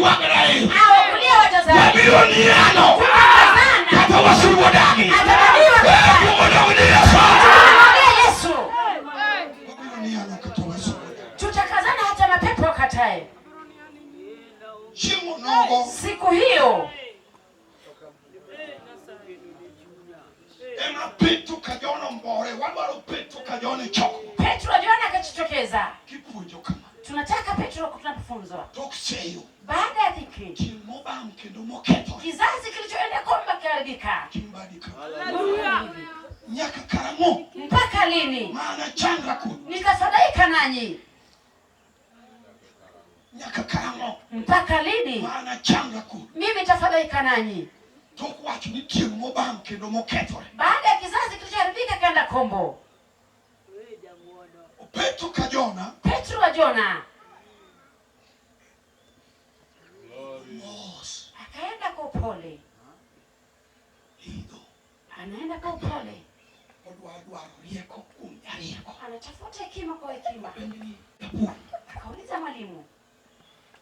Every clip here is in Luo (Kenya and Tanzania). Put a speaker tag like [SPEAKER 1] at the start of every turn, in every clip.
[SPEAKER 1] Ywagre.
[SPEAKER 2] Awakulia watazame.
[SPEAKER 1] Wabiro niano.
[SPEAKER 2] Tutakazana.
[SPEAKER 1] Kata wasigu odagi.
[SPEAKER 2] Hata nabii wakatae.
[SPEAKER 1] Kuom odong ni Yesu.
[SPEAKER 2] Tunamwambia Yesu.
[SPEAKER 1] Wabiro niano kata wasigu odagi.
[SPEAKER 2] Tutakazana hata mapepo wakatae.
[SPEAKER 1] Chieng' onogo
[SPEAKER 2] Siku hiyo
[SPEAKER 1] ema Petro ka Jona ombore. Wadwaro Petro ka Jona e chokruok.
[SPEAKER 2] Petro Yohana akajitokeza.
[SPEAKER 1] Kipuonjo kama.
[SPEAKER 2] Tunataka Petro tunapofunzwa.
[SPEAKER 1] Tok seyo.
[SPEAKER 2] Baada ya dhiki,
[SPEAKER 1] Chieng' mobam kendo mokethore.
[SPEAKER 2] kizazi kilichoenda komba kiharibika.
[SPEAKER 1] Kimbadi kama. Nyaka karang'o
[SPEAKER 2] Mpaka lini
[SPEAKER 1] ma anachandra kodu?
[SPEAKER 2] nitafadhaika nanyi?
[SPEAKER 1] Nyaka karang'o
[SPEAKER 2] Mpaka lini
[SPEAKER 1] ma anachandra kodu?
[SPEAKER 2] mimi nitafadhaika nanyi?
[SPEAKER 1] Tok wacho ni tieng' mobam kendo mokethore.
[SPEAKER 2] Baada ya kizazi kilichoharibika kaenda kombo.
[SPEAKER 1] Petro ka Jona
[SPEAKER 2] Petro wa Jona
[SPEAKER 1] mos
[SPEAKER 2] akaenda kwa upole,
[SPEAKER 1] idho
[SPEAKER 2] anaenda kwa upole,
[SPEAKER 1] odwa dwaro rieko kuom jarieko.
[SPEAKER 2] anatafuta hekima kwa hekima.
[SPEAKER 1] Penjo ni japuonj,
[SPEAKER 2] Akauliza mwalimu,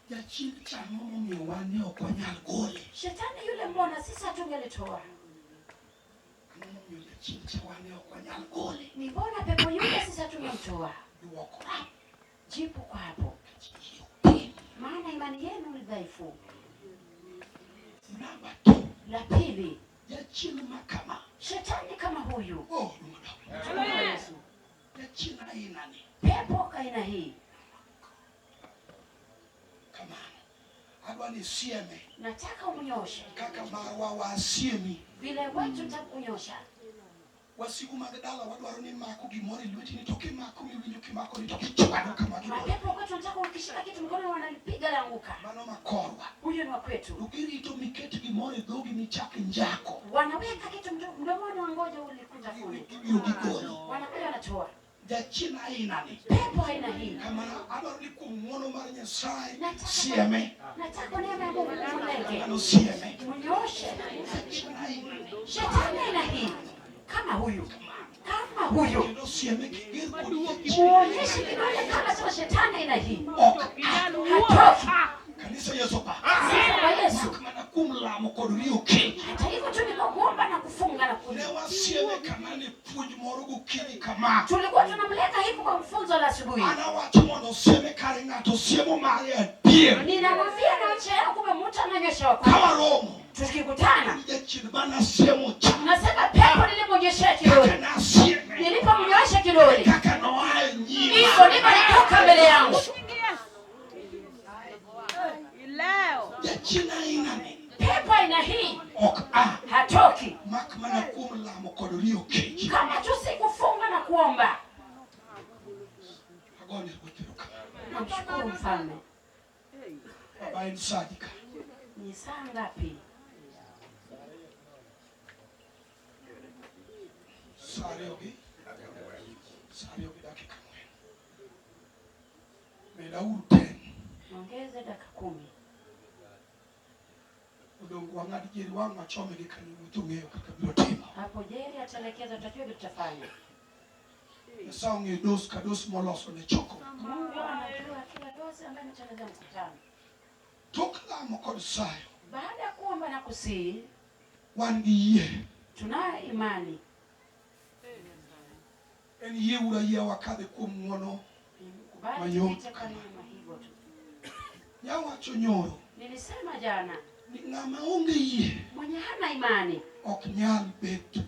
[SPEAKER 1] jachien cha ang'o momiyo wan ne ok wanyal gole?
[SPEAKER 2] shetani yule mbona sisi hatungelitoa?
[SPEAKER 1] Ang'o momiyo jachien cha wan ne ok wanyal gole?
[SPEAKER 2] Ni mbona pepo yule sisi hatungemtoa?
[SPEAKER 1] Duoko rap
[SPEAKER 2] Jibu kwa hapo,
[SPEAKER 1] yie tin.
[SPEAKER 2] maana imani yenu ni dhaifu.
[SPEAKER 1] Namba two,
[SPEAKER 2] La pili,
[SPEAKER 1] jachien ma kama.
[SPEAKER 2] shetani kama huyu
[SPEAKER 1] Oh, duodo.
[SPEAKER 2] Tumwombe Yesu.
[SPEAKER 1] Jachien aina ni
[SPEAKER 2] Pepo aina hii
[SPEAKER 1] kamano. Adwa ni sieme
[SPEAKER 2] nataka umnyoshe
[SPEAKER 1] kaka marwa wasiemi.
[SPEAKER 2] vile wetu takunyosha.
[SPEAKER 1] Wasigu mag dala wadwaro ni mako gimoro e lweti ni to kimako miwinjo kimako ni to kichwado kama gimoro.
[SPEAKER 2] Mapepo kwetu wanataka ukishika kitu mkono wanalipiga laanguka.
[SPEAKER 1] Mano makorwa.
[SPEAKER 2] Huyo ni wa kwetu.
[SPEAKER 1] To girito miket gimoro e dhogi michak njako.
[SPEAKER 2] Wanaweka kitu mdomoni, wangoja ulikutafune,
[SPEAKER 1] Gibiro gigolo.
[SPEAKER 2] wanakuja wanatoa.
[SPEAKER 1] Jachien aina ni.
[SPEAKER 2] Pepo aina hii
[SPEAKER 1] Kamano adwaro ni kuom ng'wono mar Nyasaye
[SPEAKER 2] Nataka-
[SPEAKER 1] sieme.
[SPEAKER 2] nataka neema ya Mungu mlenge,
[SPEAKER 1] Mano sieme.
[SPEAKER 2] mnyoshe
[SPEAKER 1] Jachien aina ni.
[SPEAKER 2] shetani aina hii kama huyu, kama huyu,
[SPEAKER 1] Kendo sieme kiger kod jachien.
[SPEAKER 2] muonyeshe kidole kama sema shetani aina hii
[SPEAKER 1] Ok a.
[SPEAKER 2] hatoki.
[SPEAKER 1] Kanisa Yesu pa.
[SPEAKER 2] Sifa kwa Yesu.
[SPEAKER 1] Mak mana kuom lamo kod riyo kech.
[SPEAKER 2] Hata hivyo tu ni kwa kuomba na kufunga na
[SPEAKER 1] Ne
[SPEAKER 2] kulia.
[SPEAKER 1] wasieme kama ne puonj moro gokinyi kama.
[SPEAKER 2] Tulikuwa tunamleta hivi kwa mfunzo la asubuhi.
[SPEAKER 1] An awacho mondo osieme kare ng'ato siemo mare adier.
[SPEAKER 2] Ninamwambia na yangu kumbe mtu ananyosha wa
[SPEAKER 1] Ka
[SPEAKER 2] kwanza.
[SPEAKER 1] waromo,
[SPEAKER 2] Tukikutana
[SPEAKER 1] ni jachien manasiemo cha.
[SPEAKER 2] nasema pepo nilimwonyeshea
[SPEAKER 1] Kaka
[SPEAKER 2] kidole,
[SPEAKER 1] nasieme.
[SPEAKER 2] nilipomnyoosha kidole
[SPEAKER 1] Kaka noa e nyima.
[SPEAKER 2] hivyo ndivyo alitoka mbele yangu.
[SPEAKER 1] Jachien aina ni
[SPEAKER 2] Pepo aina hii
[SPEAKER 1] ok a
[SPEAKER 2] hatoki
[SPEAKER 1] mak mana kuom lamo kod riyo kech.
[SPEAKER 2] kama tu si kufunga na kuomba.
[SPEAKER 1] Agone Ruoth erokamano.
[SPEAKER 2] Namshukuru mfalme.
[SPEAKER 1] Baba en sa adi ka?
[SPEAKER 2] Ni saa ngapi?
[SPEAKER 1] Sa ariyo gi dakika ang'wen. Medauru ten.
[SPEAKER 2] Ongeze dakika 10.
[SPEAKER 1] Odong' wang'ad Jerry wang' wachome gi kanyo ruoth ong'eyo kaka biro timo.
[SPEAKER 2] Hapo Jerry ataelekeza, tutajua vile tutafanya.
[SPEAKER 1] Nyasaye ong'eyo dos ka dos moloso ne chokruok.
[SPEAKER 2] Mungu anajua kila dozi ambayo ametengeneza mkutano.
[SPEAKER 1] Tok lamo kod sayo,
[SPEAKER 2] Baada ya kuomba na kusihi,
[SPEAKER 1] wan gi yie.
[SPEAKER 2] tunayo imani.
[SPEAKER 1] En yieuru ayie wakadhe kuom ng'wono.
[SPEAKER 2] Kubali
[SPEAKER 1] Mayot
[SPEAKER 2] tupite kwa
[SPEAKER 1] kama.
[SPEAKER 2] neema hivyo tu.
[SPEAKER 1] Nyawacho nyoro
[SPEAKER 2] Nilisema jana,
[SPEAKER 1] ni ng'ama onge yie
[SPEAKER 2] mwenye hana imani
[SPEAKER 1] ok nyal bet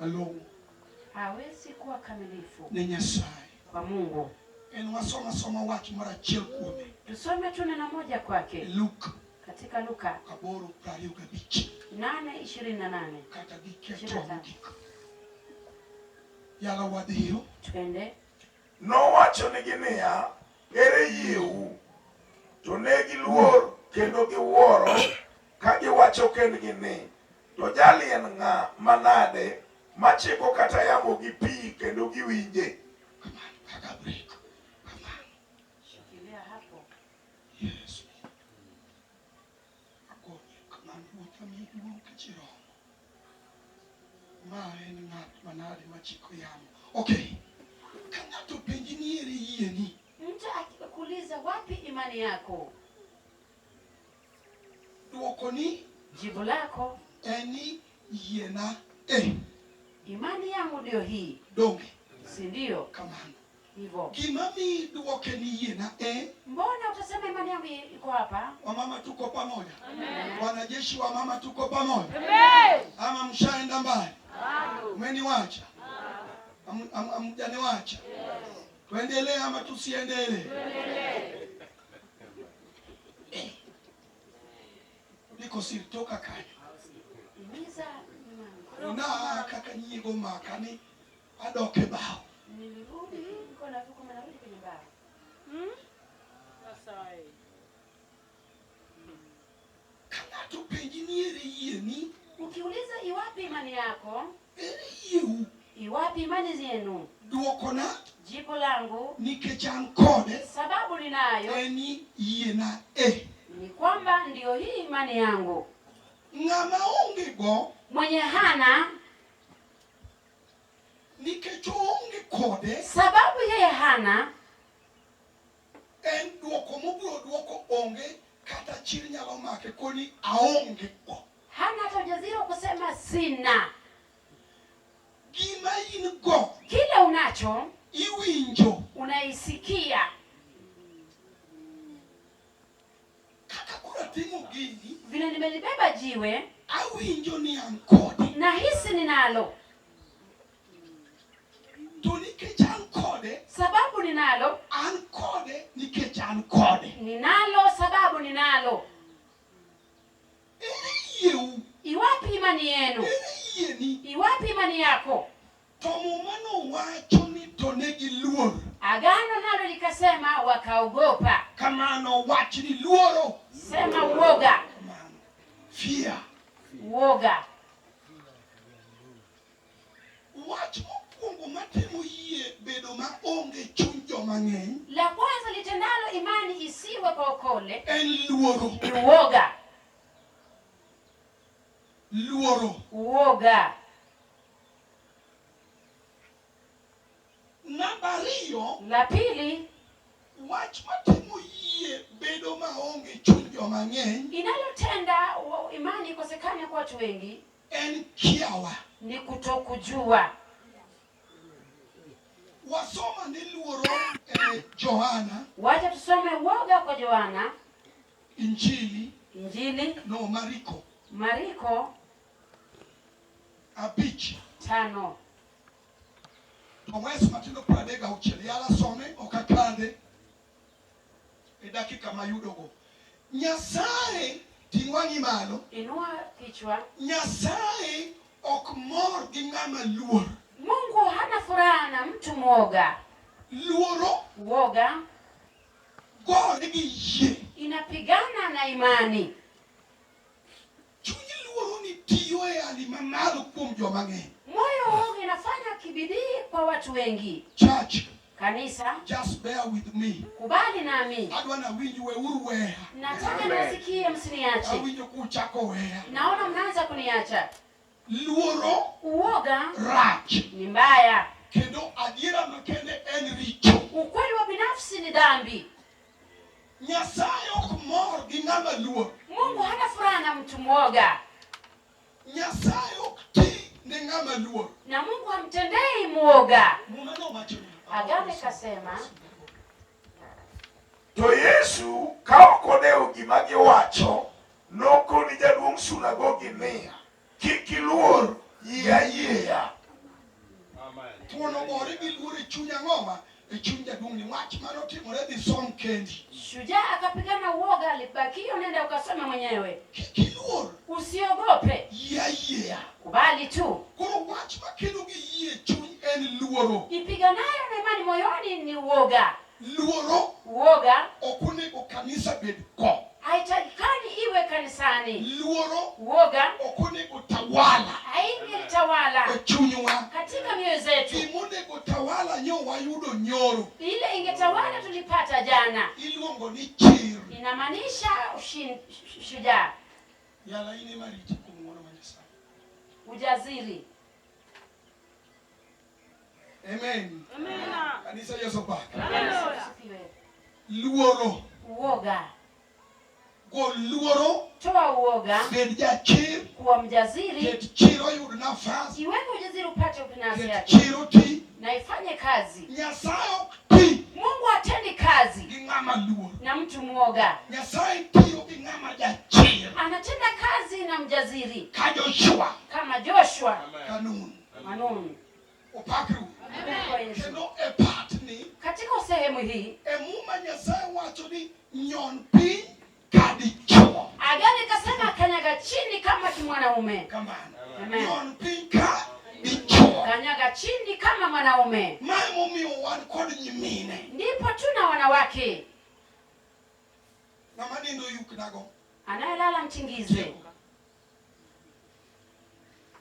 [SPEAKER 1] malong'o
[SPEAKER 2] hawezi kuwa kamilifu
[SPEAKER 1] ne Nyasaye.
[SPEAKER 2] kwa Mungu.
[SPEAKER 1] En wasomo asoma wach mar achiel kuome.
[SPEAKER 2] Tusome tu neno moja kwake
[SPEAKER 1] Luke
[SPEAKER 2] katika Luka
[SPEAKER 1] 8:25
[SPEAKER 2] 8:28.
[SPEAKER 1] kata gi ketwa mogik. Yala wadhiyo.
[SPEAKER 2] Twende.
[SPEAKER 3] Nowachonegi niya, ere yieu? To ne giluor kendo giwuoro ka giwacho kendgi ni, to jali en ng'a manade machiko kata yamo gi pi kendo giwinje?
[SPEAKER 1] Kamano, kaka break. Kamano.
[SPEAKER 2] Shikilia hapo.
[SPEAKER 1] Yesu. Agonye kamano Ruoth amiyi duong' ka ji romo. Ma en ng'at manade machiko yamo. Okay. Ka ng'ato openji ni ere yieni,
[SPEAKER 2] Mtu akikuuliza wapi imani yako,
[SPEAKER 1] Duoko ni
[SPEAKER 2] Jibu lako
[SPEAKER 1] en ni yiena e
[SPEAKER 2] imani yangu ndiyo hii,
[SPEAKER 1] donge
[SPEAKER 2] si ndio?
[SPEAKER 1] Kamano.
[SPEAKER 2] Hivyo
[SPEAKER 1] Gima miyi duoke ni yiena e
[SPEAKER 2] mbona utasema imani yangu iko hapa?
[SPEAKER 1] Wamama tuko pamoja? Wanajeshi wa mama tuko pamoja? Ama mshaenda mbali? Umeniwacha? Hamjaniwacha? Tuendelee ama tusiendelee? Eh. Liko siri toka kanyo.
[SPEAKER 2] Imiza nyuma.
[SPEAKER 1] Na kaka nyiego maka ni adok e bao.
[SPEAKER 2] Nilirudi niko na vitu narudi kwenye bao.
[SPEAKER 1] Ka ng'ato penji ni ere yieni,
[SPEAKER 2] Ukiuliza iwapi imani yako,
[SPEAKER 1] ere yieu,
[SPEAKER 2] iwapi imani yenu?
[SPEAKER 1] Duokona
[SPEAKER 2] Jibu langu,
[SPEAKER 1] nikech an kode
[SPEAKER 2] sababu ninayo
[SPEAKER 1] en ni yiena e.
[SPEAKER 2] ni kwamba ndiyo hii imani yangu.
[SPEAKER 1] Ng'ama onge go
[SPEAKER 2] Mwenye hana,
[SPEAKER 1] nikech oonge kode
[SPEAKER 2] sababu yeye hana,
[SPEAKER 1] en duoko mobiro duoko onge kata chir nyalo make koni aonge go.
[SPEAKER 2] Hana hata ujasiri wa kusema sina.
[SPEAKER 1] Gima in go
[SPEAKER 2] Kile unacho
[SPEAKER 1] iwinjo
[SPEAKER 2] unaisikia.
[SPEAKER 1] Kaka koro ating'o gini
[SPEAKER 2] Vile nimelibeba jiwe,
[SPEAKER 1] awinjo ni an kode.
[SPEAKER 2] Nahisi ninalo.
[SPEAKER 1] To nikech an kode
[SPEAKER 2] Sababu ninalo,
[SPEAKER 1] an kode nikech an kode.
[SPEAKER 2] Ninalo sababu ninalo.
[SPEAKER 1] Ere yieu?
[SPEAKER 2] Iwapi imani yenu?
[SPEAKER 1] Ere yieni?
[SPEAKER 2] Iwapi imani yako?
[SPEAKER 1] To muma nowacho ni to ne giluor.
[SPEAKER 2] Agano nalo likasema wakaogopa.
[SPEAKER 1] Kamano wach ni luoro.
[SPEAKER 2] Sema uoga.
[SPEAKER 1] Kamano. Fear.
[SPEAKER 2] Uoga.
[SPEAKER 1] Wach mokwongo matimo yie bedo maonge chuny joma ng'eny
[SPEAKER 2] La kwanza litendalo imani isiwe kwa ukole
[SPEAKER 1] en luoro.
[SPEAKER 2] ni uoga.
[SPEAKER 1] Luoro.
[SPEAKER 2] Uoga.
[SPEAKER 1] Namba ariyo,
[SPEAKER 2] La pili
[SPEAKER 1] wach matimo yie bedo maonge chuny joma ng'eny
[SPEAKER 2] inalotenda imani ikosekane kwa watu wengi
[SPEAKER 1] en kiawa.
[SPEAKER 2] ni kutokujua.
[SPEAKER 1] Wasoma ni luoro e Johana.
[SPEAKER 2] Wacha tusome uoga kwa Yohana.
[SPEAKER 1] Injili.
[SPEAKER 2] Injili.
[SPEAKER 1] No, Mariko.
[SPEAKER 2] Mariko
[SPEAKER 1] 5.
[SPEAKER 2] 5.
[SPEAKER 1] To wes matindo 36 yala some okakadhe e dakika mayudogo. Nyasaye ting' wang'i malo.
[SPEAKER 2] Inua kichwa.
[SPEAKER 1] Nyasaye ok mor gi ng'ama luor.
[SPEAKER 2] Mungu hana furaha na mtu mwoga.
[SPEAKER 1] Luoro
[SPEAKER 2] Uoga
[SPEAKER 1] gore gi yie.
[SPEAKER 2] inapigana na imani.
[SPEAKER 1] Chuny luoro ni tiyo e hali mamalo kuom joma ng'eny.
[SPEAKER 2] Moyo woga inafanya kibidii kwa watu wengi.
[SPEAKER 1] Church,
[SPEAKER 2] Kanisa,
[SPEAKER 1] just bear with me.
[SPEAKER 2] kubali nami.
[SPEAKER 1] Adwa nawinj weuru weya.
[SPEAKER 2] Nataka nisikie, msiniache.
[SPEAKER 1] Awinjo kuchako weya.
[SPEAKER 2] Naona mnaanza kuniacha.
[SPEAKER 1] Luoro
[SPEAKER 2] Uoga
[SPEAKER 1] rach.
[SPEAKER 2] ni mbaya.
[SPEAKER 1] Kendo adiera makende en richo.
[SPEAKER 2] Ukweli wa binafsi ni dhambi.
[SPEAKER 1] Nyasaye ok mor gi ng'ama luor.
[SPEAKER 2] Mungu hana furaha na mtu mwoga.
[SPEAKER 1] Nyasaye ok ti ne ng'ama luor.
[SPEAKER 2] Na Mungu hamtendei mwoga.
[SPEAKER 1] Muma nowacho ni
[SPEAKER 2] Agano ikasema,
[SPEAKER 3] To Yesu ka ok odewo gima giwacho, nokoni jaduong' sunagogi niya, kik iluor, yie ayieya.
[SPEAKER 1] Thuon ogore gi luor e chuny ang'owa? E chuny jaduong' ni wach manotimore dhi som kendi.
[SPEAKER 2] Shujaa akapigana uoga, alibakio nenda ukasome mwenyewe.
[SPEAKER 1] Kik iluor,
[SPEAKER 2] Usiogope,
[SPEAKER 1] yie ayieya.
[SPEAKER 2] kubali tu.
[SPEAKER 1] Koro wach makelo gi yie e chuny en luoro.
[SPEAKER 2] Ipiganayo na imani moyoni ni uoga.
[SPEAKER 1] Luoro
[SPEAKER 2] Uoga
[SPEAKER 1] ok onego kanisa bed go.
[SPEAKER 2] haitakikani iwe kanisani.
[SPEAKER 1] Luoro
[SPEAKER 2] Uoga
[SPEAKER 1] ok onego tawala
[SPEAKER 2] haingetawala
[SPEAKER 1] e chunywa.
[SPEAKER 2] katika mioyo zetu.
[SPEAKER 1] Gimonego tawala nyo wayudo nyoro.
[SPEAKER 2] Ile ingetawala tulipata jana.
[SPEAKER 1] Iluongo ni chir.
[SPEAKER 2] Inamaanisha shujaa,
[SPEAKER 1] Yala in ema riti kuom ng'wono mar Nyasaye.
[SPEAKER 2] ujasiri.
[SPEAKER 1] Amen. Kanisa Yesu pak.
[SPEAKER 2] Asifiwe.
[SPEAKER 1] Luoro
[SPEAKER 2] Uoga.
[SPEAKER 1] Gore Gol luoro,
[SPEAKER 2] Toa uoga,
[SPEAKER 1] bed jachir,
[SPEAKER 2] kuwa mjasiri,
[SPEAKER 1] ket chir oyud nafas,
[SPEAKER 2] iweke ujasiri upate nafasi
[SPEAKER 1] ket
[SPEAKER 2] yake
[SPEAKER 1] chir oti.
[SPEAKER 2] Na ifanye kazi.
[SPEAKER 1] Nyasaye ok ti
[SPEAKER 2] Mungu hatendi kazi
[SPEAKER 1] gi ng'ama luor.
[SPEAKER 2] Na mtu mwoga.
[SPEAKER 1] Nyasaye tiyo gi ng'ama jachir.
[SPEAKER 2] Anatenda kazi na mjasiri
[SPEAKER 1] Ka Joshua
[SPEAKER 2] kama Joshua
[SPEAKER 1] ka Nun.
[SPEAKER 2] Wa Nun.
[SPEAKER 1] Opakru.
[SPEAKER 2] Kwa Yesu.
[SPEAKER 1] Kendo e patni,
[SPEAKER 2] Katika sehemu hii
[SPEAKER 1] e Muma Nyasaye wacho ni nyon piny ka dichuo.
[SPEAKER 2] Agano ikasema kanyaga chini kama kimwanaume.
[SPEAKER 1] Kamano.
[SPEAKER 2] Amen.
[SPEAKER 1] Nyon piny ka dichuo.
[SPEAKER 2] Kanyaga chini kama mwanaume.
[SPEAKER 1] Mae momiyo wan kod nyimine.
[SPEAKER 2] Ndipo tuna wanawake.
[SPEAKER 1] Ng'ama nindo yuknago.
[SPEAKER 2] Anayelala mtingize.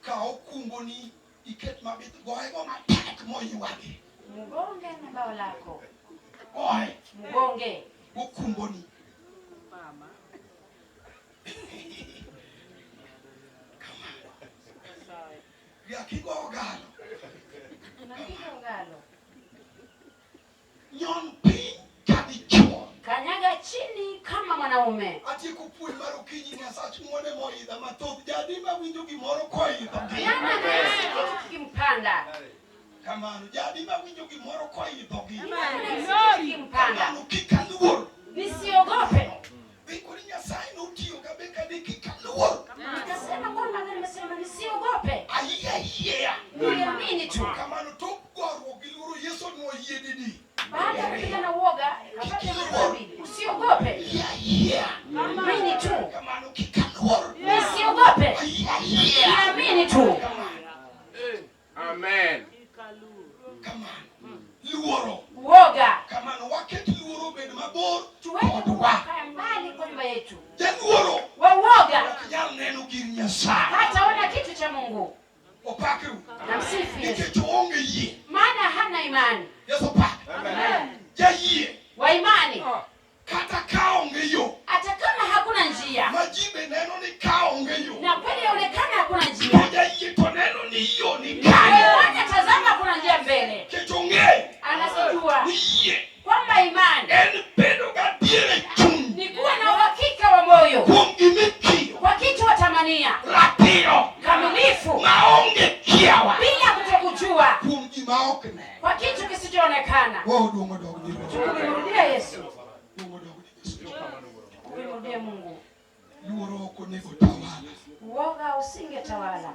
[SPEAKER 1] Ka okumboni iket mabith goyego matek moywagi.
[SPEAKER 2] Mgonge na bao lako.
[SPEAKER 1] Goye.
[SPEAKER 2] Mgonge.
[SPEAKER 1] Okumboni. Riak igo ogalo.
[SPEAKER 2] Unapiga ogalo.
[SPEAKER 1] Nyon piny ka dichuo.
[SPEAKER 2] Kanyaga chini kama mwanaume.
[SPEAKER 1] Atieko puonj mar okinyi Nyasach ng'uono moidha mathoth jadi mawinjo gimoro koidho gi.
[SPEAKER 2] Jana nahisi kitu kikimpanda.
[SPEAKER 1] Kamano jadi mawinjo gimoro koidho gi.
[SPEAKER 2] Nahisi kitu kikimpanda.
[SPEAKER 1] Kamano kik aluor.
[SPEAKER 2] Nisiogope.
[SPEAKER 1] Bikoni Nyasaye notiyo ga be kadi kik aluor.
[SPEAKER 2] Nikasema kwamba nimesema nisiogope.
[SPEAKER 1] Ayie ayiea.
[SPEAKER 2] Niamini tu.
[SPEAKER 1] Kamano tok goruok gi luoro Yesu noyie didi.
[SPEAKER 2] Baada ya kupigana uoga, ikapata mara mbili. Usiogope.
[SPEAKER 1] Ayie ayiea.
[SPEAKER 2] Amini tu.
[SPEAKER 1] Kamano kik aluor.
[SPEAKER 2] Nisiogope.
[SPEAKER 1] Ayie ayiea.
[SPEAKER 2] Niamini tu.
[SPEAKER 1] Kamano.
[SPEAKER 4] Amen.
[SPEAKER 1] Kamano. Luoro.
[SPEAKER 2] Uoga.
[SPEAKER 1] Kamano waket luoro obed mabor
[SPEAKER 2] Tuweke
[SPEAKER 1] kodwa.
[SPEAKER 2] uoga mbali kwa nyumba yetu.
[SPEAKER 1] Jaluoro
[SPEAKER 2] Wa uoga
[SPEAKER 1] ok nyal neno gir Nyasaye.
[SPEAKER 2] hataona kitu cha Mungu.
[SPEAKER 1] Opakru.
[SPEAKER 2] Na msifu Yesu.
[SPEAKER 1] Nikech oonge yie.
[SPEAKER 2] Maana hana imani.
[SPEAKER 1] Yesu opak.
[SPEAKER 2] Amen.
[SPEAKER 1] Jayie
[SPEAKER 2] Wa imani
[SPEAKER 1] kata ka onge yo.
[SPEAKER 2] hata kama hakuna njia,
[SPEAKER 1] Ma ji be neno ni ka onge yo.
[SPEAKER 2] na kweli yaonekana hakuna
[SPEAKER 1] To
[SPEAKER 2] njia,
[SPEAKER 1] jayie to neno ni yo ni kanyo.
[SPEAKER 2] Bwana tazama, kuna njia mbele.
[SPEAKER 1] Nikech ong'eyo
[SPEAKER 2] Anasijua
[SPEAKER 1] ni yie
[SPEAKER 2] kwamba imani
[SPEAKER 1] en bedo gadier e chuny
[SPEAKER 2] ni kuwa na uhakika wa moyo
[SPEAKER 1] kuom gimikiyo
[SPEAKER 2] kwa kitu watamania
[SPEAKER 1] ratiro
[SPEAKER 2] kamilifu,
[SPEAKER 1] maonge kiawa
[SPEAKER 2] bila kutokujua,
[SPEAKER 1] kuom gima ok ne.
[SPEAKER 2] kwa kitu kisichoonekana.
[SPEAKER 1] Wow, duong' odog ni Ruoth.
[SPEAKER 2] Tukimrudia Yesu,
[SPEAKER 1] Duong' odog ni Yesu.
[SPEAKER 2] tukimrudie Mungu,
[SPEAKER 1] Luoro ok onego tawala.
[SPEAKER 2] uoga usingetawala.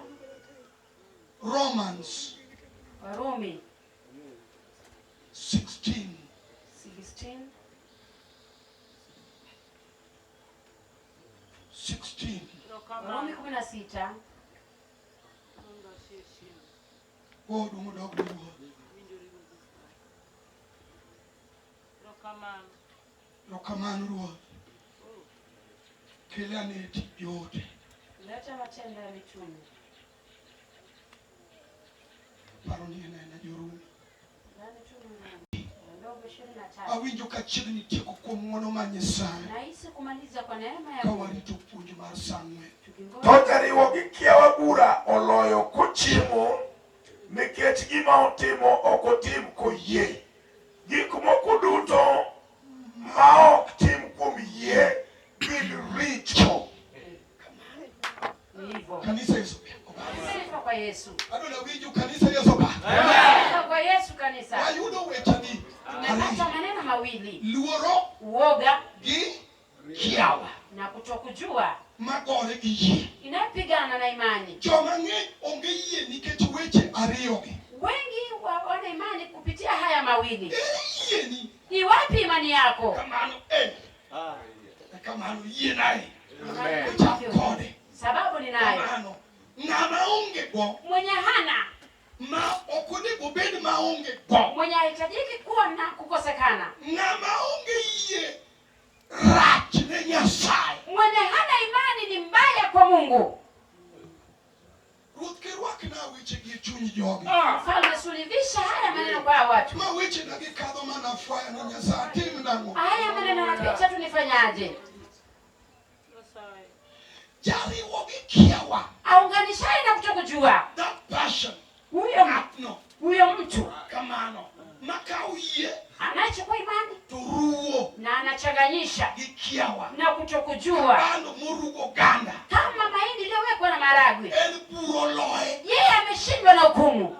[SPEAKER 1] Romans
[SPEAKER 2] Warumi
[SPEAKER 1] 16
[SPEAKER 2] 16
[SPEAKER 1] 16
[SPEAKER 2] Warumi 16
[SPEAKER 1] Wow, duong' odog ni Ruoth. Erokamano Ruoth. Kel ane tij joote.
[SPEAKER 2] Leta Matendo ya Mitume.
[SPEAKER 1] Paro ni en aena Jorumi.
[SPEAKER 2] Nadhani tu ni ndogo 23.
[SPEAKER 1] Awinjo ka chiegni tieko kuom ng'wono mar Nyasaye.
[SPEAKER 2] Nahisi kumaliza kwa neema ya
[SPEAKER 1] Ka
[SPEAKER 2] Mungu.
[SPEAKER 1] warito puonj mar sa ang'wen.
[SPEAKER 2] Tukingoja
[SPEAKER 3] To jariwo gi kiawa bura oloyo kochiemo nikech gima otimo ok otim koyie. Gik moko duto ma ok tim kuom yie gin richo.
[SPEAKER 2] Ni hivyo.
[SPEAKER 1] Kanisa Yesu.
[SPEAKER 2] Sifa kwa Yesu.
[SPEAKER 1] Adwa winjo kanisa Yesu ba.
[SPEAKER 2] Sifa kwa Yesu kanisa.
[SPEAKER 1] Wayudo weche adi?
[SPEAKER 2] Tumepata maneno mawili.
[SPEAKER 1] Luoro
[SPEAKER 2] Uoga
[SPEAKER 1] gi kiawa
[SPEAKER 2] na kutokujua
[SPEAKER 1] magore gi yie.
[SPEAKER 2] inayopigana na imani.
[SPEAKER 1] Joma ng'eny onge yie nikech weche ariyogi.
[SPEAKER 2] Wengi wana imani kupitia haya mawili.
[SPEAKER 1] Ere yieni?
[SPEAKER 2] Ni wapi imani yako?
[SPEAKER 1] Kamano e. Kamano yie nae.
[SPEAKER 4] Amen.
[SPEAKER 1] Chak kode.
[SPEAKER 2] Sababu ninayo.
[SPEAKER 1] Kamano ng'ama onge go
[SPEAKER 2] Mwenye hana,
[SPEAKER 1] ma ok onego bed maonge go.
[SPEAKER 2] mwenye hahitajiki kuwa na kukosekana.
[SPEAKER 1] Ng'ama onge yie rach ne Nyasaye.
[SPEAKER 2] Mwenye hana imani ni mbaya kwa Mungu.
[SPEAKER 1] Ruoth kirwakna wechegi e chuny jogi.
[SPEAKER 2] Mfalme, suluhisha haya maneno kwa hawa watu.
[SPEAKER 1] Ma wechena gikadho mana fwaya ni Nyasaye atim nang'o?
[SPEAKER 2] Haya maneno yanapita tu, nifanyaje?
[SPEAKER 1] Jariwo gi kiawa.
[SPEAKER 2] Aunganishaye na kutokujua.
[SPEAKER 1] That passion.
[SPEAKER 2] Huyo
[SPEAKER 1] Ng'atno.
[SPEAKER 2] huyo mtu
[SPEAKER 1] Kamano. Makawo yie
[SPEAKER 2] anayechukua imani
[SPEAKER 1] to ruwo.
[SPEAKER 2] na Anachanganyisha
[SPEAKER 1] gi kiawa
[SPEAKER 2] na kutokujua,
[SPEAKER 1] bando morugo oganda
[SPEAKER 2] kama mahindi iliyowekwa na maharagwe.
[SPEAKER 1] En bura oloye.
[SPEAKER 2] Yeye ameshindwa na hukumu.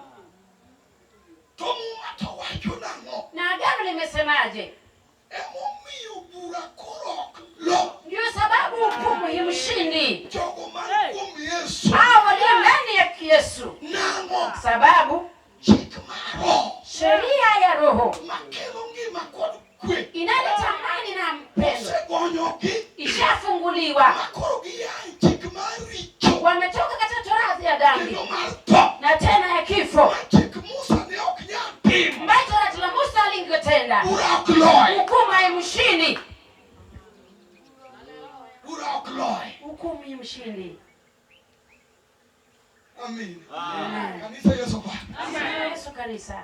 [SPEAKER 1] To Muma to wacho nang'o?
[SPEAKER 2] Na agano limesemaje?
[SPEAKER 1] Emomiyo bura koro ok lo
[SPEAKER 2] Ndiyo sababu hukumu himshindi
[SPEAKER 1] jogo man kuom Yesu.
[SPEAKER 2] Hao walio ndani ya Yesu.
[SPEAKER 1] Nang'o?
[SPEAKER 2] Sababu
[SPEAKER 1] Chik mar Roho
[SPEAKER 2] sheria ya Roho
[SPEAKER 1] makelo ngima kod kwe
[SPEAKER 2] inaleta amani na mpendo
[SPEAKER 1] osegonyogi
[SPEAKER 2] ishafunguliwa.
[SPEAKER 1] Makoro gia e chik mar richo
[SPEAKER 2] Wametoka katika torati ya dhambi
[SPEAKER 1] kendo mar tho
[SPEAKER 2] na tena ya kifo,
[SPEAKER 1] ma chik Musa ne ok nyal timo.
[SPEAKER 2] Ambayo torati la Musa alingetenda.
[SPEAKER 1] Bura ok loye.
[SPEAKER 2] Hukumu haimshindi,
[SPEAKER 1] Bura ok loye.
[SPEAKER 2] Hukumu haimshindi.
[SPEAKER 1] Amin. Kanisa Yesu pa.
[SPEAKER 2] Yesu kanisa,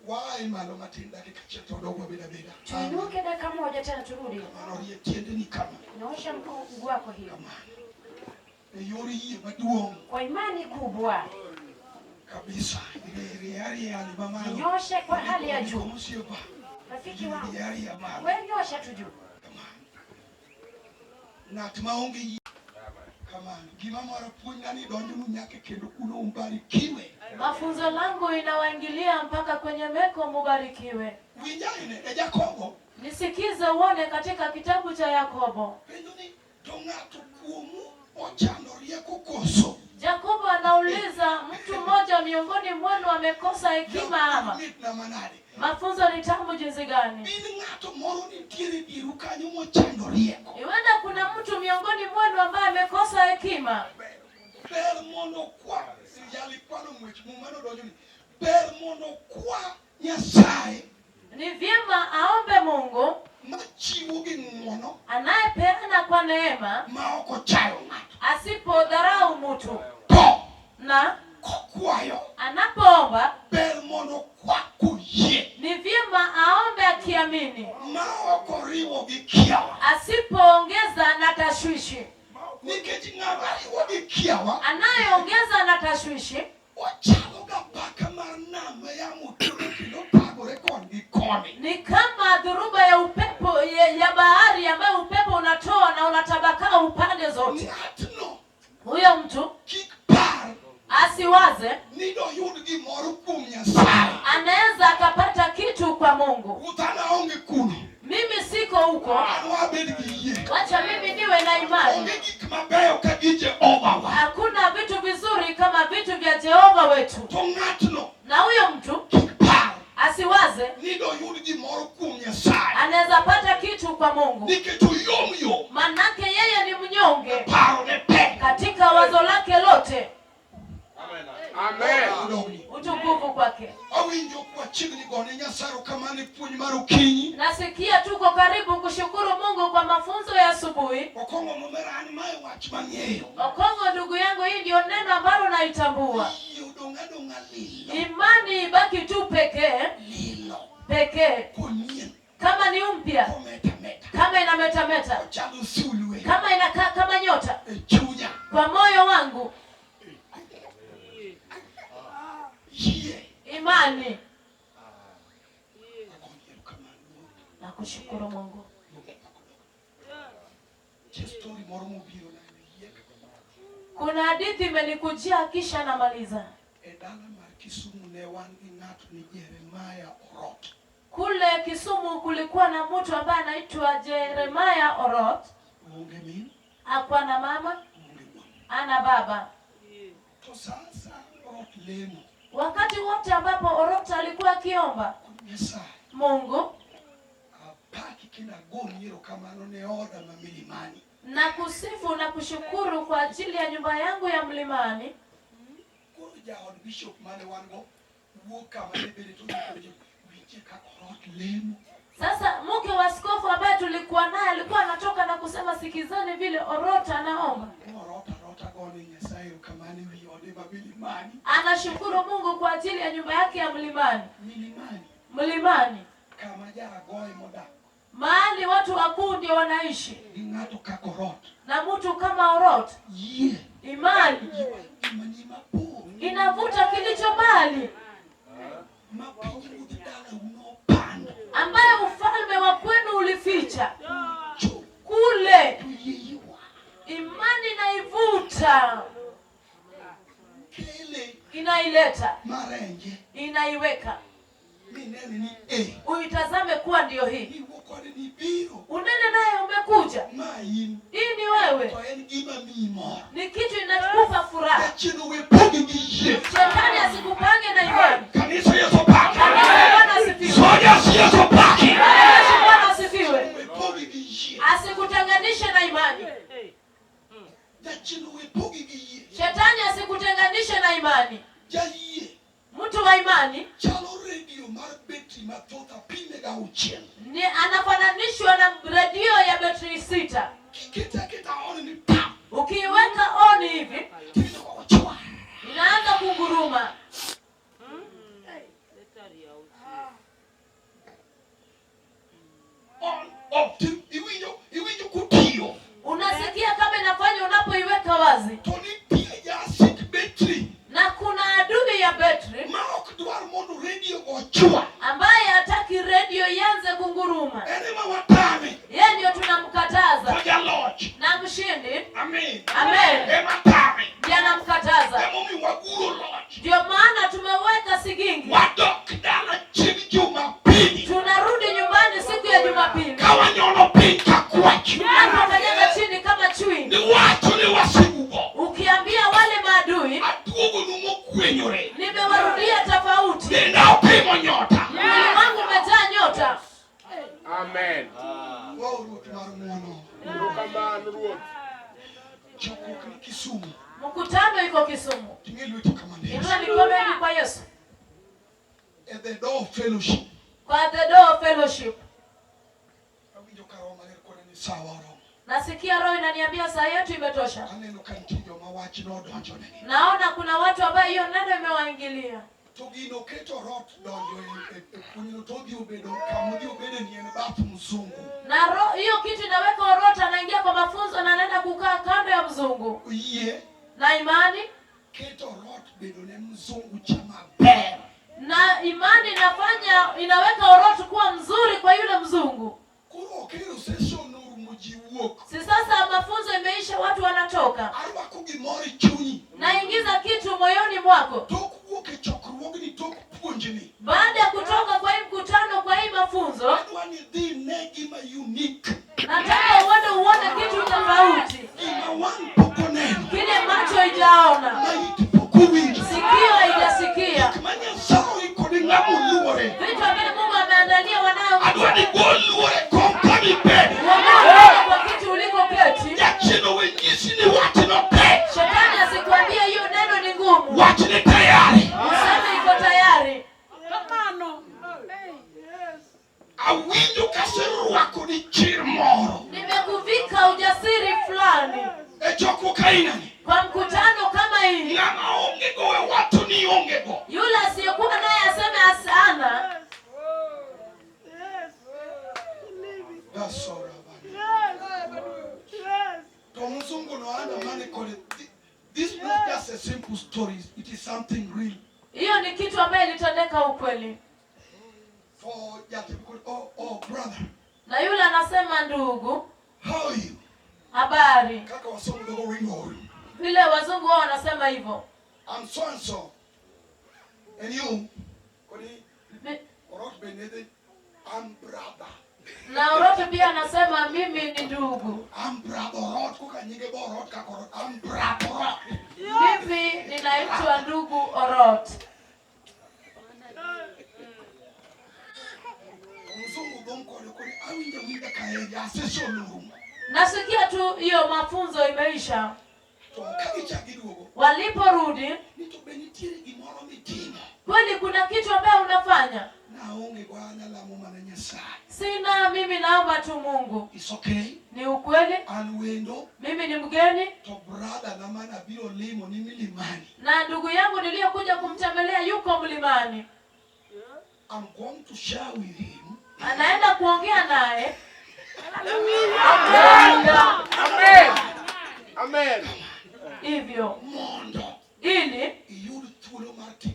[SPEAKER 1] Wae malo matin dakika achiel to odog wabed abeda.
[SPEAKER 2] Tuinuke dakika moja tena turudi.
[SPEAKER 1] Kamano rie tiendeni kama.
[SPEAKER 2] Nyoosha mguu wako hiyo
[SPEAKER 1] Kamano. E yor yie maduong'
[SPEAKER 2] kwa imani kubwa,
[SPEAKER 1] kabisa. Rie rie ali mamalo.
[SPEAKER 2] nyoshe kwa hali ya juu.
[SPEAKER 1] Osiepa.
[SPEAKER 2] Rafiki wangu,
[SPEAKER 1] Rie rie malo.
[SPEAKER 2] wewe nyosha tu juu.
[SPEAKER 1] Kamano. Ng'at maonge yie. Kamano. Gima moro puonjna ni donjonu nyaka kendo kuno umbarikiwe.
[SPEAKER 5] Mafunzo langu inawaingilia mpaka kwenye meko, mubarikiwe.
[SPEAKER 1] Winj aine e Jakobo.
[SPEAKER 5] Nisikize uone katika kitabu cha Yakobo.
[SPEAKER 1] Penjo ni to ng'ato kuomu ochando rieko koso?
[SPEAKER 5] Yakobo anauliza, mtu mmoja miongoni mwenu amekosa hekima ama?
[SPEAKER 1] Mitna manade.
[SPEAKER 5] Mafunzo ni tamu jinsi gani?
[SPEAKER 1] Bin ng'ato moro nitiere dieru kanyo mochando rieko.
[SPEAKER 5] Iwenda kuna mtu miongoni mwenu ambaye amekosa hekima.
[SPEAKER 1] Ber mondo kwa yali kwano ng'wech muma nodonjo ni ber mondo kwa Nyasaye
[SPEAKER 5] Ni vyema aombe Mungu
[SPEAKER 1] machiwo gi ng'wono
[SPEAKER 5] anayepeana kwa neema,
[SPEAKER 1] ma ok ochayo ng'ato.
[SPEAKER 5] asipodharau mtu,
[SPEAKER 1] To
[SPEAKER 5] na
[SPEAKER 1] kokwayo
[SPEAKER 5] anapoomba
[SPEAKER 1] ber mondo kwa koyie
[SPEAKER 5] ni vyema aombe akiamini,
[SPEAKER 1] ma ok oriwo gi kiawa.
[SPEAKER 5] asipoongeza na tashwishi.
[SPEAKER 1] Nikech ng'ama riwo gi kiawa
[SPEAKER 5] Anayeongeza na tashwishi
[SPEAKER 1] ochalo ga paka mar nam ma yamo kelo kendo pagore koni gi koni.
[SPEAKER 5] ni kama dhuruba ya upepo ya bahari ambayo upepo unatoa na unatabakaa upande zote.
[SPEAKER 1] Ng'atno
[SPEAKER 5] Huyo mtu
[SPEAKER 1] kik par
[SPEAKER 5] asiwaze
[SPEAKER 1] ni doyud gimoro kuom Nyasaye.
[SPEAKER 5] anaweza akapata kitu kwa Mungu.
[SPEAKER 1] Uthana onge kuno.
[SPEAKER 5] Mimi siko huko,
[SPEAKER 1] An wabed gi yie.
[SPEAKER 5] wacha mimi niwe na imani.
[SPEAKER 1] Onge gik mabeyo ka gi Jehova wa.
[SPEAKER 5] Hakuna vitu vizuri kama vitu vya Jehova wetu.
[SPEAKER 1] To ng'atno
[SPEAKER 5] Na huyo mtu
[SPEAKER 1] kik par
[SPEAKER 5] asiwaze
[SPEAKER 1] ni doyud gimoro kuom Nyasaye.
[SPEAKER 5] anaweza pata kitu kwa Mungu,
[SPEAKER 1] Nikech oyom yom.
[SPEAKER 5] manake yeye ni mnyonge
[SPEAKER 1] Paro ne pek.
[SPEAKER 5] katika wazo lake lote.
[SPEAKER 4] Amen.
[SPEAKER 1] Odogni.
[SPEAKER 5] Utukufu kwake.
[SPEAKER 1] Awinjo kwa chiegni gone Nyasaye erokamano e puonj mar okinyi.
[SPEAKER 5] Nasikia tuko karibu kushukuru Mungu kwa mafunzo ya asubuhi.
[SPEAKER 1] Okong'o momera an mae wach mang'eyo.
[SPEAKER 5] Okongo, ndugu yangu, hii ndio neno ambalo naitambua.
[SPEAKER 1] Yie odong' adong'a lilo.
[SPEAKER 5] Imani ibaki tu pekee
[SPEAKER 1] Lilo.
[SPEAKER 5] pekee,
[SPEAKER 1] Konyien.
[SPEAKER 5] kama ni mpya,
[SPEAKER 1] Kometameta.
[SPEAKER 5] kama inametameta,
[SPEAKER 1] Ochalo sulwe.
[SPEAKER 5] kama inakaa kama nyota
[SPEAKER 1] E chunya.
[SPEAKER 5] kwa moyo wangu.
[SPEAKER 1] Yie.
[SPEAKER 5] Imani.
[SPEAKER 1] Agoni erokamano.
[SPEAKER 5] Nakushukuru Mungu.
[SPEAKER 1] Nitie story moro mobiro na yie.
[SPEAKER 5] Kuna hadithi imenikujia kisha namaliza.
[SPEAKER 1] E dala mar Kisumu ne wan gi ng'ato ni Jeremiah Orot.
[SPEAKER 5] Kule Kisumu kulikuwa na mtu ambaye anaitwa Jeremiah Orot.
[SPEAKER 1] Onge min,
[SPEAKER 5] Hakuwa na mama,
[SPEAKER 1] onge wuon.
[SPEAKER 5] ana baba.
[SPEAKER 1] To sa Orot lemo
[SPEAKER 5] Wakati wote ambapo Orot alikuwa akiomba
[SPEAKER 1] kuom Nyasaye,
[SPEAKER 5] Mungu
[SPEAKER 1] apaki kendo agoni erokamano ne oda ma milimani.
[SPEAKER 5] na kusifu na kushukuru kwa ajili ya nyumba yangu ya mlimani.
[SPEAKER 1] Koro jaod bishop mane wan go wuok kama ne bede to winjo winje kaka Orot lemo.
[SPEAKER 5] Sasa mke wa askofu ambaye tulikuwa naye alikuwa anatoka na kusema, sikizeni vile Orot anaomba.
[SPEAKER 1] Orot arota gone Nyasaye erokamano ewi ode ma milimani.
[SPEAKER 5] Anashukuru Mungu kwa ajili ya nyumba yake ya mlimani.
[SPEAKER 1] Milimani
[SPEAKER 5] Mlimani
[SPEAKER 1] kama jaragoye modak
[SPEAKER 5] mahali watu wakuu ndio wanaishi,
[SPEAKER 1] gi ng'ato kaka Orot.
[SPEAKER 5] na mtu kama Orot,
[SPEAKER 1] Yie
[SPEAKER 5] imani
[SPEAKER 1] gima ni mabor
[SPEAKER 5] inavuta kilicho mbali,
[SPEAKER 1] ma pinyruodh dalau nopando.
[SPEAKER 5] Ambayo ufalme wa kwenu ulificha. Kule
[SPEAKER 1] To yie ywa.
[SPEAKER 5] imani inaivuta,
[SPEAKER 1] Kele
[SPEAKER 5] inaileta,
[SPEAKER 1] marenje
[SPEAKER 5] inaiweka,
[SPEAKER 1] minene ni e.
[SPEAKER 5] uitazame kuwa ndiyo hii.
[SPEAKER 1] Iwuo kode ni biro.
[SPEAKER 5] Unene naye umekuja,
[SPEAKER 1] Ma in.
[SPEAKER 5] hii ni wewe,
[SPEAKER 1] To en gima miyi mor.
[SPEAKER 5] ni kitu inakupa furaha.
[SPEAKER 1] Jachien owe pogi gi yie.
[SPEAKER 5] Shetani asikupange na imani.
[SPEAKER 1] Kanisa Yesu paki.
[SPEAKER 5] Kanisa, Bwana asifiwe.
[SPEAKER 1] Soldiers Yesu paki.
[SPEAKER 5] Wanajeshi, Bwana asifiwe.
[SPEAKER 1] Owe pogi gi yie.
[SPEAKER 5] Asikutenganishe na imani.
[SPEAKER 1] Jachien owe pogi gi yie.
[SPEAKER 5] Shetani asikutenganishe na imani.
[SPEAKER 1] Jayie
[SPEAKER 5] Mtu wa imani
[SPEAKER 1] chalo redio mar betri mathoth apime ga auchiel.
[SPEAKER 5] ni anafananishwa na redio ya betri 6.
[SPEAKER 1] Kikete aketa on ni pa.
[SPEAKER 5] Ukiiweka on hivi
[SPEAKER 1] Tiwinjo kochwa.
[SPEAKER 5] inaanza kunguruma.
[SPEAKER 1] On off. Iwinjo iwinjo kotiyo.
[SPEAKER 5] Unasikia kama inafanya unapoiweka wazi.
[SPEAKER 1] To nitie jasik betri
[SPEAKER 5] Na kuna adui ya betri
[SPEAKER 1] ma ok dwar mondo redio ochwa.
[SPEAKER 5] ambaye hataki redio ianze kunguruma.
[SPEAKER 1] En ema watame.
[SPEAKER 5] Yeye ndio tunamkataza,
[SPEAKER 1] To jaloch.
[SPEAKER 5] na mshindi
[SPEAKER 1] Amen.
[SPEAKER 5] Amen.
[SPEAKER 1] Ema tame.
[SPEAKER 5] Ndiye anamkataza.
[SPEAKER 1] Emomiyo waguro loch.
[SPEAKER 5] Ndio maana tumeweka sigingi.
[SPEAKER 1] Wadok dala chieng' Jumapili.
[SPEAKER 5] Tunarudi nyumbani siku ya Jumapili,
[SPEAKER 1] Ka wanyono piny ka kwach.
[SPEAKER 5] tunapokanyaga chini kama chui.
[SPEAKER 1] Niwacho ni wasigugo.
[SPEAKER 5] Ukiambia wale maadui,
[SPEAKER 1] Aduogonu mogwenyore.
[SPEAKER 5] nimewarudia tofauti,
[SPEAKER 1] Denda opimo nyota.
[SPEAKER 5] mwili wangu umejaa nyota.
[SPEAKER 4] Amen.
[SPEAKER 1] Wow, Ruoth mar ng'wono.
[SPEAKER 4] Erokamano Ruoth.
[SPEAKER 1] Chokruok ni Kisumu.
[SPEAKER 5] Mkutano iko Kisumu.
[SPEAKER 1] Ting'e lweti kama ne.
[SPEAKER 5] Inua mikono yenu kwa Yesu,
[SPEAKER 1] E the door of fellowship.
[SPEAKER 5] kwa The Door Fellowship.
[SPEAKER 1] Awinjo ka Roho Maler kona ni sawa oromo.
[SPEAKER 5] Nasikia Roho inaniambia saa yetu imetosha.
[SPEAKER 1] Aneno ka nitie joma wach nodonjonegi.
[SPEAKER 5] Naona kuna watu ambayo hiyo neno imewaingilia.
[SPEAKER 1] To gino keto rot donjo e puonjno to odhi obedo kamodhi obede ni en bath mzungu.
[SPEAKER 5] Na hiyo kitu inaweka orota, anaingia kwa mafunzo na anaenda kukaa kando ya mzungu.
[SPEAKER 1] Oyie
[SPEAKER 5] Na imani
[SPEAKER 1] keto rot bedo ne mzungu cha maber.
[SPEAKER 5] na imani inafanya inaweka orot kuwa mzuri kwa yule mzungu.
[SPEAKER 1] Koro okero session norumo ji wuok.
[SPEAKER 5] Si sasa mafunzo imeisha, watu wanatoka.
[SPEAKER 1] Arwako gimoro e chunyi.
[SPEAKER 5] Naingiza kitu moyoni mwako.
[SPEAKER 1] Tok wuok e chokruogni tok puonjni.
[SPEAKER 5] Baada ya kutoka kwa hii mkutano, kwa hii mafunzo,
[SPEAKER 1] Adwa ni dhi ne gima unique.
[SPEAKER 5] nataka uende uone kitu tofauti,
[SPEAKER 1] Gima wang' pok oneno.
[SPEAKER 5] kile macho haijaona,
[SPEAKER 1] Ma it pok owinjo.
[SPEAKER 5] sikio haijasikia,
[SPEAKER 1] Gik ma Nyasaye oiko ni ng'ama oluore.
[SPEAKER 5] vitu ambavyo Mungu ameandalia wanao.
[SPEAKER 1] Adwa ni gol luor e kom kama ibede.
[SPEAKER 5] Uondoke kwa kiti ulikoketi.
[SPEAKER 1] Jachien owe nyisi ni wachno tek.
[SPEAKER 5] Shetani asikwambie hiyo neno ni ngumu,
[SPEAKER 1] Wachni tayari.
[SPEAKER 5] useme iko tayari.
[SPEAKER 1] Awinjo kaserwako ni chir moro.
[SPEAKER 5] Nimekuvika ujasiri fulani
[SPEAKER 1] E chokruok ainani.
[SPEAKER 5] kwa mkutano kama hii.
[SPEAKER 1] Ng'ama onge go e wacho ni onge go.
[SPEAKER 5] Yule asiyekuwa naye aseme asana.
[SPEAKER 1] That's all right. To mzungu no andamane kode. This is not just a simple story. It is something real.
[SPEAKER 5] Hiyo ni kitu ambaye ilitendeka ukweli.
[SPEAKER 1] For Jatib, oh brother,
[SPEAKER 5] Na yule anasema ndugu,
[SPEAKER 1] how are you?
[SPEAKER 5] habari.
[SPEAKER 1] Kaka wasomo dogo ringo.
[SPEAKER 5] Vile wazungu wao wanasema hivyo.
[SPEAKER 1] I'm so and so. And you, kodi
[SPEAKER 5] Mi-
[SPEAKER 1] Orot Benede, I'm brother.
[SPEAKER 5] Na Oroto pia anasema mimi ni ndugu.
[SPEAKER 1] I'm brother Orot. Kuka nyinge bo Orot kaka Orot. I'm brother Orot.
[SPEAKER 5] Mimi ninaitwa ndugu Orot.
[SPEAKER 1] Mzungu dong kode kodi awinjo winja kaeri aseso nurumo.
[SPEAKER 5] Nasikia tu hiyo mafunzo imeisha.
[SPEAKER 1] To ka giduogo,
[SPEAKER 5] Waliporudi,
[SPEAKER 1] ni to be nitiere gimoro mitimo.
[SPEAKER 5] kweli kuna kitu ambayo unafanya.
[SPEAKER 1] Naonge go anyalamo mana Nyasaye.
[SPEAKER 5] Sina mimi, naomba tu Mungu.
[SPEAKER 1] It's okay.
[SPEAKER 5] Ni ukweli,
[SPEAKER 1] An wendo
[SPEAKER 5] mimi ni mgeni
[SPEAKER 1] to brother na mana biro limo ni milimani.
[SPEAKER 5] na ndugu yangu niliyokuja kumtembelea yuko mlimani,
[SPEAKER 1] I'm going to share with him
[SPEAKER 5] anaenda kuongea naye.
[SPEAKER 4] Amen. Amen.
[SPEAKER 5] Hivyo
[SPEAKER 1] mondo
[SPEAKER 5] ili
[SPEAKER 1] iyud thuolo mar timo